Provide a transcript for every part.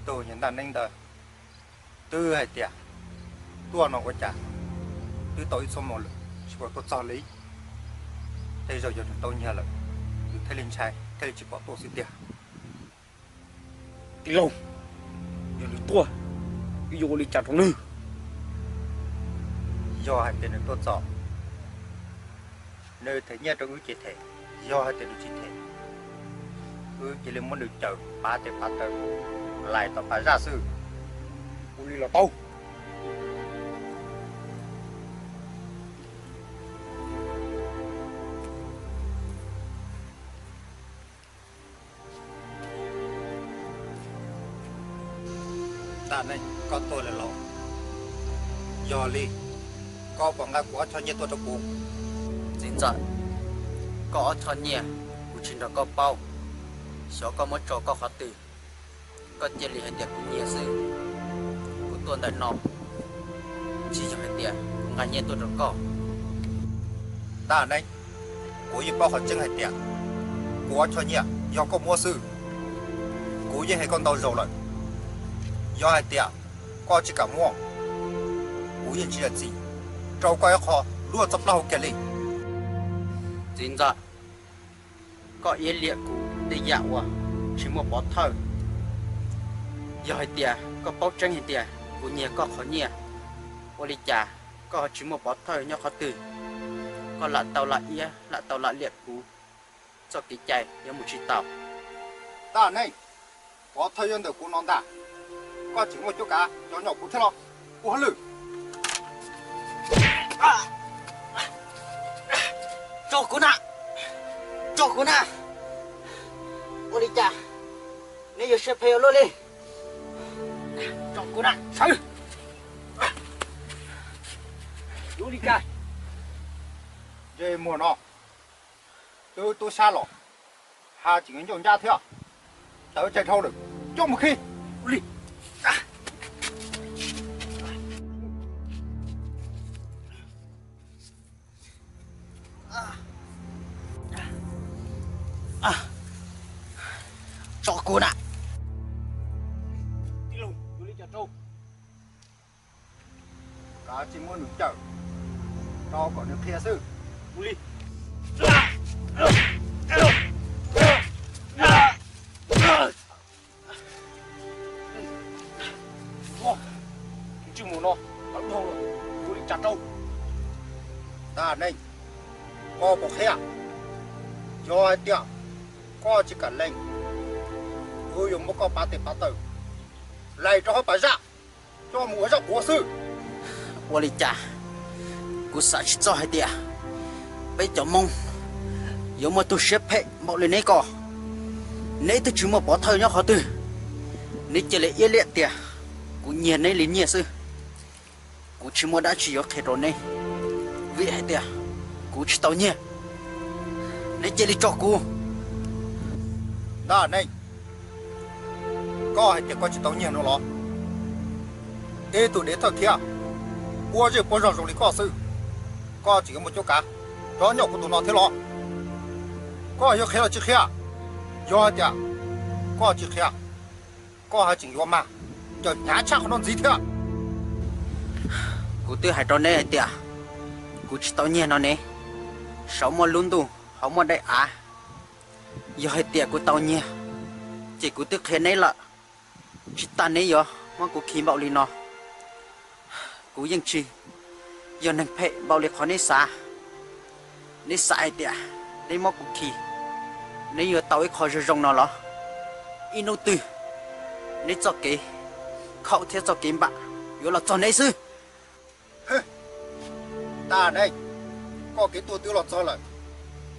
Tus yawg Ntaj Neeb ntawd twb hais tias tuaj no ua cas twb tau ib xuab moos lawm tsis pom tuaj txog li. Tej zaum yog nws tau nyiag lawm, nws thiaj li ntshai thiaj li tsis pom tuaj xwb tiag. Tij laug, yog nws tuaj, wb yuav ua li cas rau nws? Yog hais tias nws tuaj txog, nws them nyiaj rau wb ces them, yog hais tias nws tsis them, wb cia li muab nws cawm pav tes pav taw lais tom pas zaj xwb. Ua li los tau. Ntaj Neeb, koj tuaj lawm los? Yog li, koj puas nqa kuv ob choj nyiaj tuaj rau kuv? Txiv ntxawm, koj ob choj nyiaj kuv tsis nrog koj paub, xyov koj muab tso koj qhov twg, koj cia li hais tias kuv nyiag xwb. Kuv tuaj ntawm no tsis yog hais tias kuv nqa nyiaj tuaj rau koj. Ntaj Neeb, kuv yeej paub qhov tseeb hais tias kuv ob choj nyiaj yog koj muab xwb. Kuv yeej hais koj ntau zaus lawm, yog hais tias koj tsis kam muab, kuv yeej tsis zam txim rau koj ib qho luaj txog plaub hau kiag li. Txiv ntxawm, koj iab liam kuv tej yam uas tsis muaj pov thawj. Yog hais tias koj paub tseeb hais tias kuv nyiag koj qhov nyiaj, ua li cas koj ho tsis muaj pov thawj nyob qhov twg? Koj lam tau lam iab lam tau lam liam kuv, txoj kev cai yuav mus tsis taus. Ntaj Neeb, pov thawj yog ntawm kuv no ntag, koj tseem muaj cuab kav cov nyom kuv thiab los? Ua hauj lwm. Tso kuv na, tso kuv na. Ua li cas neb yuav siab phem ua luaj li? Tso kuv na, sawv. Ua li cas? Ntsej muag no, twb tub sab los, ha tseem yuav ncauj ncab thiab. Tawv tsais dhau lawm, coj mus khi. Ua li. Tso kuv na. Tij laug, ua li cas rau? Kav tsij muab nws cawm rau kom nws qhia xwb. Ua li. Ntsej muag no, tawv dhau lawm, ua li cas rau? Ntaj Neeb, koj puas qhia? Yog hais tias koj tsis kam lees, kuv yuav muab koj pav tes pav taw lais rau hauv pas zaj, coj mus ua zaj quav xwb. Ua li cas kuv xav tsis txog hais tias peb cov Hmoob yuav muaj tug siab phem npaum li neb ko. Neb twb tsis muaj pov thawj nyob qhov twg, neb cia li iab liam tias kuv nyiag neb li nyiaj xwb. Kuv tsis muaj dab tsi yuav qhia rau neb, vim hais tias kuv tsis tau nyiag. Neb cia li tso kuv. Ntaj Neeb, koj hais tias koj tsis tau nyiag no los? Ib tug dev thawj thiab, puab zej puab zog zoo li koj xwb, koj tseem yuav muaj cuab kav rov nyom kuv tus no thiab los? Koj yuav qhia los tsis qhia? Yog hais tias koj tsis qhia, koj haj tseem yuav mag cawm hnyav tshaj qhov no ntxiv thiab. Kuv twb hais rau neb hais tias kuv tsis tau nyiag no ne, saum muaj lub ntuj hauv muaj daim av. Yog hais tias kuv tau nyiag, ces kuv twb qhia neb lawm. Tsis tas neb yuav muab kuv khi npaum li no, kuv yeej tsis yog neeg phem npaum li qhov neb xav. Neb xav hais tias neb muab kuv khi, neb yuav tau ib qho zoo zoo no los? Ib hnub twg neb txoj kev khaum thiab txoj kev npam yuav los txog neb xwb. Ntaj Neeb, koj kev tuag twb los txog lawm,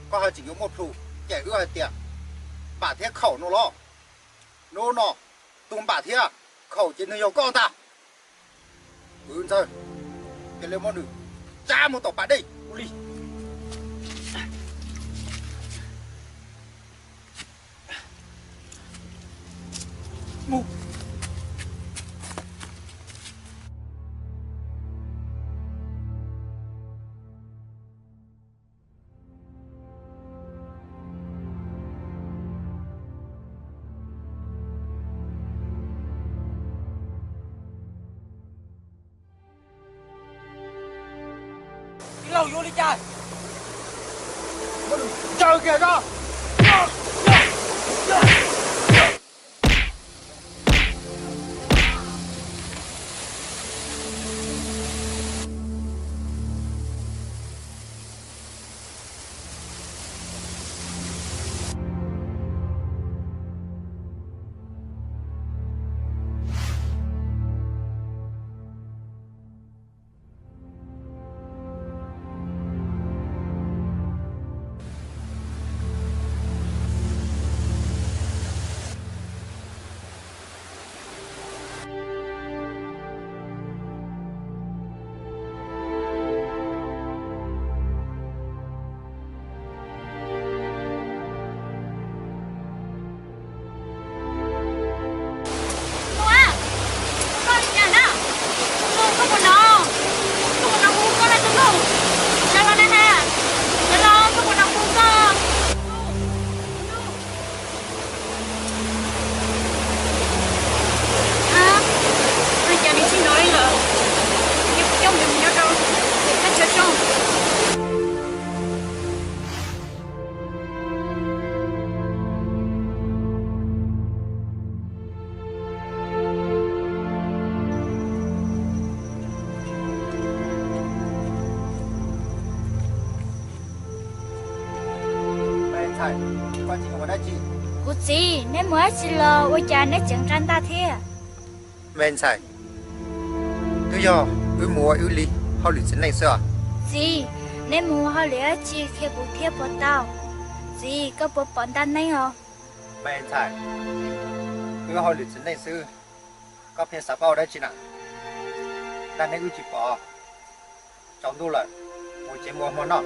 koj haj tseem yuav muaj plhus cem wb hais tias npam thiab khaum no los? Hnub no tus npam thiab khaum ces nws yog koj ntag. Kwv Ntxawg, cia li muab nws tsa mus tom pas dej ua li. Ua li cas? Tsaws kiag tso. Tus nus, koj li cas na? Tus nus, koj puas hnov? Koj puas hnov kuv hu koj na tus nus? Sawv los na ha. Sawv los, koj puas hnov kuv hu koj? Tus nus. Ua li cas nws tsis hnov li lawm? Ces kuv coj nws mus nyob rau pem thaj chaw tso. Kuv txiv, neb mus dab tsi los ua cas neb tseem nqa ntaj thiab? Me ntxhais, twb yog wb mus ua wb li hauj lwm txiv neej xwb os. Txiv, neb mus ua hauj lwm dab tsi qhia kuv thiab puas tau? Txiv, koj puas pom ntaj neeb os? Me ntxhais, wb hauj lwm txiv neej xwb, koj pheej xav paub ua dab tsi na? Ntaj neeb wb tsis pom. Tsaus ntuj lawm, mus tsev mus ua hmo noj.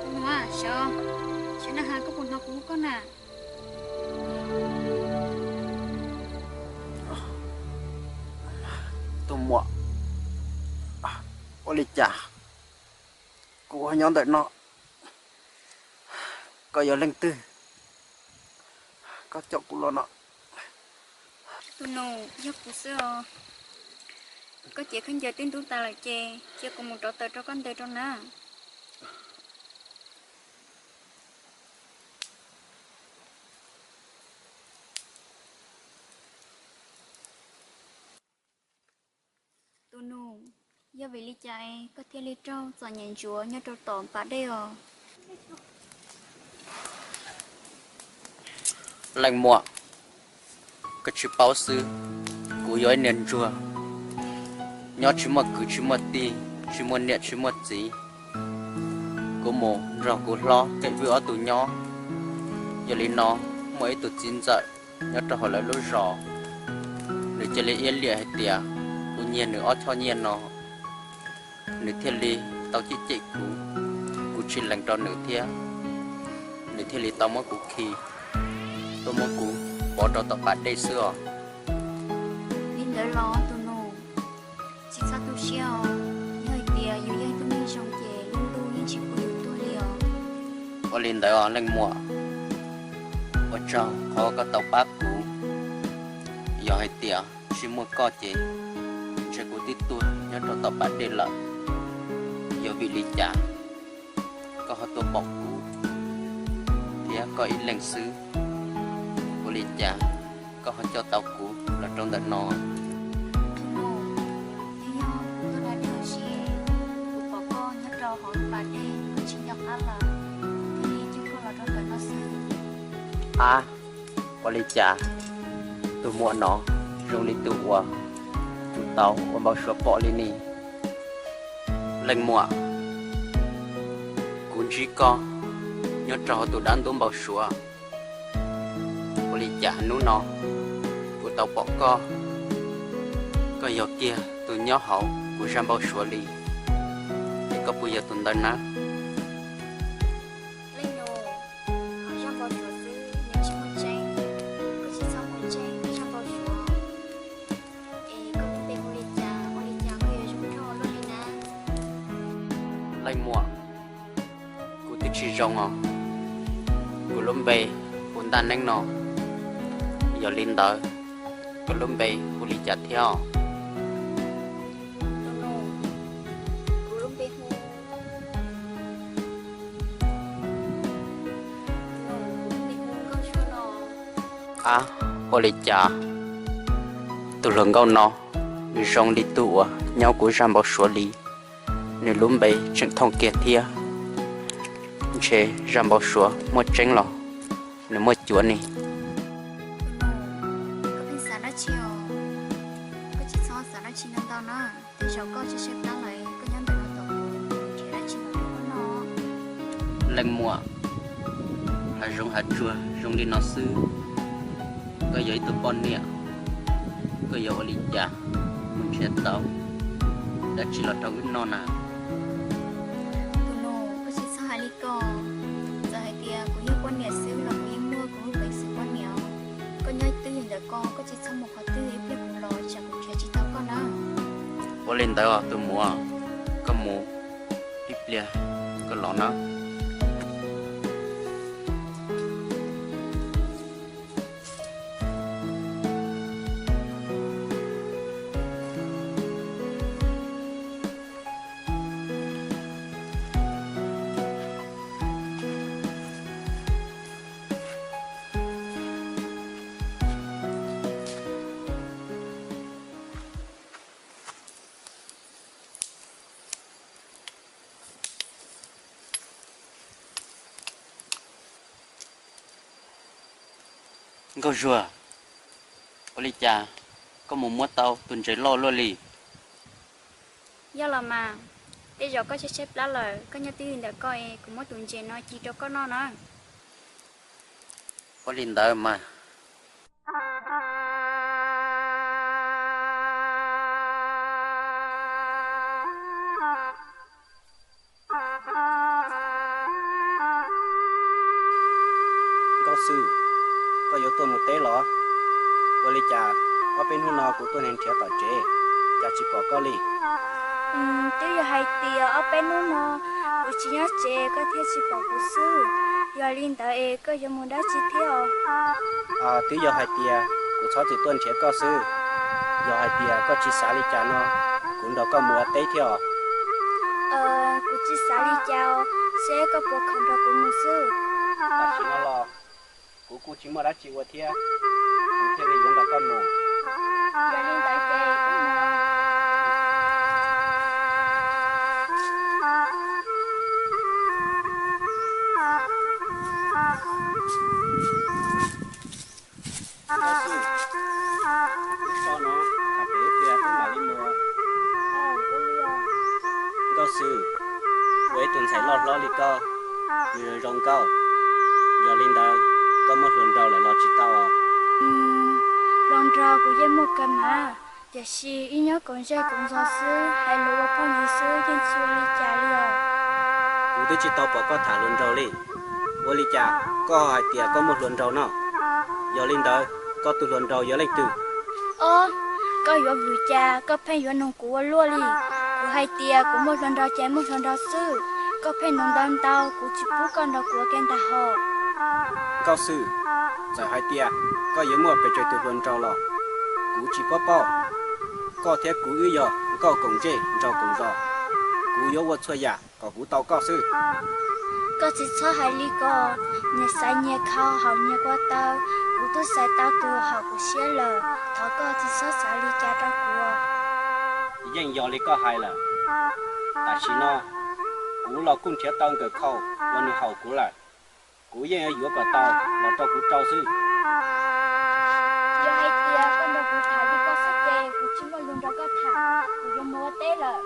Tus nus, sawv, sawv na ha, koj puas hnov kuv hu koj na? Tus muam, ua li cas kuv ho nyob ntawm no? Koj yog leej twg? Koj coj kuv los no. Tus nus, yog kuv xwb os. Koj cev khaub ncaws twb ntub tas lawm ces cia kuv mus rauv taws rau koj ntes rau na. Tus nus, yog vim li cas koj thiaj li raug txom nyem ntsuav nyob rau tom pas dej os? Leej muam, koj tsis paub xwb, kuv yog ib niag ntsuag nyob tsis muaj kwv tsis muaj tij, tsis muaj niam tsis muaj txiv. Kuv mus nrog kuv hlob Kev Vwj ob tug nyob. Yog li no, muaj ib tug txiv ntxawm nyob rau hauv lawv lub zos, nws cia li iab liam hais tias kuv nyiag nws ob choj nyiaj no, nws thiaj li tau cem cem kuv, kuv tsis lees rau nws thiab, nws thiaj li tau muab kuv khi tuaj muab kuv pov rau tom pas dej xwb os. Li ntawd los tus nus, tsis txhob tu siab os. Yog hais tias yus yog ib tug neeg zoo ces lub ntuj yeej tsis pub yus tuag li os. Ua li ntawd os leej muam, ua tsaug qhov koj tau pab kuv. Yog hais tias tsis muaj koj ces ntshe kuv twb tuag nyob rau tom pas dej lawm. Yog vim li cas koj ho tuaj pom kuv thiab koj ib leeg xwb? Ua li cas koj ho coj tau kuv los rau ntawm no? Tus nus, twb yog kuv tuaj da dej ua si, kuv pom koj nyob rau hauv lub pas dej kuv tsis nco qab lawm, thiaj li coj koj los rau ntawm no xwb. Ab, ua li cas tus muam no zoo li tus uas kuv tau ua npau suav pom li ne? Leej muam, kuv ntsib koj nyob rau hauv tus dab ntub npau suav. Ua li cas hnub no kuv tau pom koj, koj yog kiag tus nyob hauv kuv zaj npau suav li, es koj puas yog tus ntawd na? Leej nus, qhov zaj npau suav xwb nws tsis muaj tseeb, koj tsis txhob muaj tseeb zaj npau suav. Es koj lub npe hu li cas, ua li cas koj yuav zoo nraug luaj li na? Leej muam, kuv twb tsis zoo os. Kuv lub npe hu Ntaj Neeb no. Yog li ntawd, koj lub npe hu li cas thiab? Ab, ua li cas tus hluas nkauj no nws zoo li tus uas nyob kuv zaj npau suav li? Nws lub npe tseem thooj kiag thiab. Ntshe zaj npau suav muaj tseeb los nws muaj cuav ne. Koj pheej xav dab tsi os? Koj tsis txhob xav dab tsi ntau ntau na. Tej zaum koj tshaib tshaib plab lawm, koj nyob ntawm no tos kuv, kuv nrhiav dab tsi los rau koj noj. Leej muam, hav zoov hav tsuag zoo li no xwb, koj yog ib tug poj niam, koj yuav ua li cas mus nrhiav tau dab tsi los rau wb noj na? Tus nus, koj tsis txhob hais li ko. Txawm hais tias kuv yog poj niam xwb los kuv yeej muaj kuv lub peev xwm poj niam. Koj nyob twj ywm ntawm ko, koj tsis txhob mus qhov twg, ib pliag kuv los tsam kuv nrhiav tsis tau koj na. Ua li ntawd os tus muam, koj mus ib pliag koj los na. Nkauj Zuag, ua li cas koj mus muab tau tus ntses loj luaj li? Yog los mas, tej zaum koj tshaib tshaib plab lawm, koj nyob twj ywm ntawm ko es kuv muab tus ntses no ci rau koj noj na. Ua li ntawd mas. Nkauj Xwm, koj yuav tuaj mus teb los? Ua li cas ob peb hnub no kuv tuaj nrhiav tom tsev, cas tsis pom koj li? Twb yog hais tias ob peb hnub no kuv tsis nyob tsev koj thiaj tsis pom kuv xwb, yog li ntawd es koj yuav mus dab tsi thiab os? Twb yog hais tias kuv txhob txwm tuaj nrhiav koj xwb, yog hais tias koj tsis xav li cas no, kuv nrog koj mus ua teb thiab os. Kuv tsis xav li cas os, seb koj puas khaws nrog kuv mus xwb. Tam sim no los kuv kuj tsis muaj dab tsi ua thiab, kuv thiaj li yuav nrog koj mus. Yog li ntawd ces wb mus. Nkauj Xwm, ua ib tug ntxhais loj hlob li koj, nws zoo zoo nkauj, yog li ntawd koj muaj hluas nraug lawm los tsis tau os? Hluas nraug kuv yeej muaj kawg mas, tiam sis ib nyob kaum zej kaum zos xwb, hais lus ua phooj ywg xwb yeej tsis ua li cas li os. Kuv twb tsis tau pom koj tham hluas nraug li, ua li cas koj ho hais tias koj muaj hluas nraug no? Yog li ntawd koj tus hluas nraug yog leej twg? Ob, koj yuav vwm cas koj pheej yuav nug kuv ua luaj li? Kuv hais tias kuv muaj hluas nraug ces muaj hluas nraug xwb, koj pheej nug ntau ntau, kuv tsis pub koj nrog kuv ua ke ntag hos. Nkauj Xwm, txawm hais tias koj yuav muaj pes tsawg tus hluas nraug los kuv tsis paub paub. Koj thiab kuv wb yog nkauj koom zej nraug koom zos, kuv yuav ua txhua yam kom kuv tau koj xwb. Koj tsis txhob hais li ko, nyias xaiv nyias khau haum nyias ko taw, kuv twb xaiv tau tus haum kuv siab lawm, thov koj tsis txhob xav li cas rau kuv. Yeej yog li koj hais lawm, tam sim no kuv los kuj nrhiav tau nkawm khau uas nws haum kuv lawm, kuv yeej yuav kom tau los rau kuv rau xwb. Yog hais tias koj nrog kuv tham li koj xwb ces kuv tsis muaj lus nrog koj tham, kuv yuav mus ua teb lawm.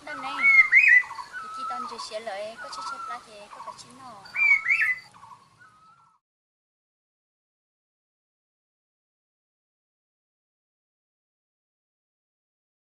Ntawm ne, kuv ci tau ntses siav lawm, koj tshaib tshaib plab ces koj kav tsij noj.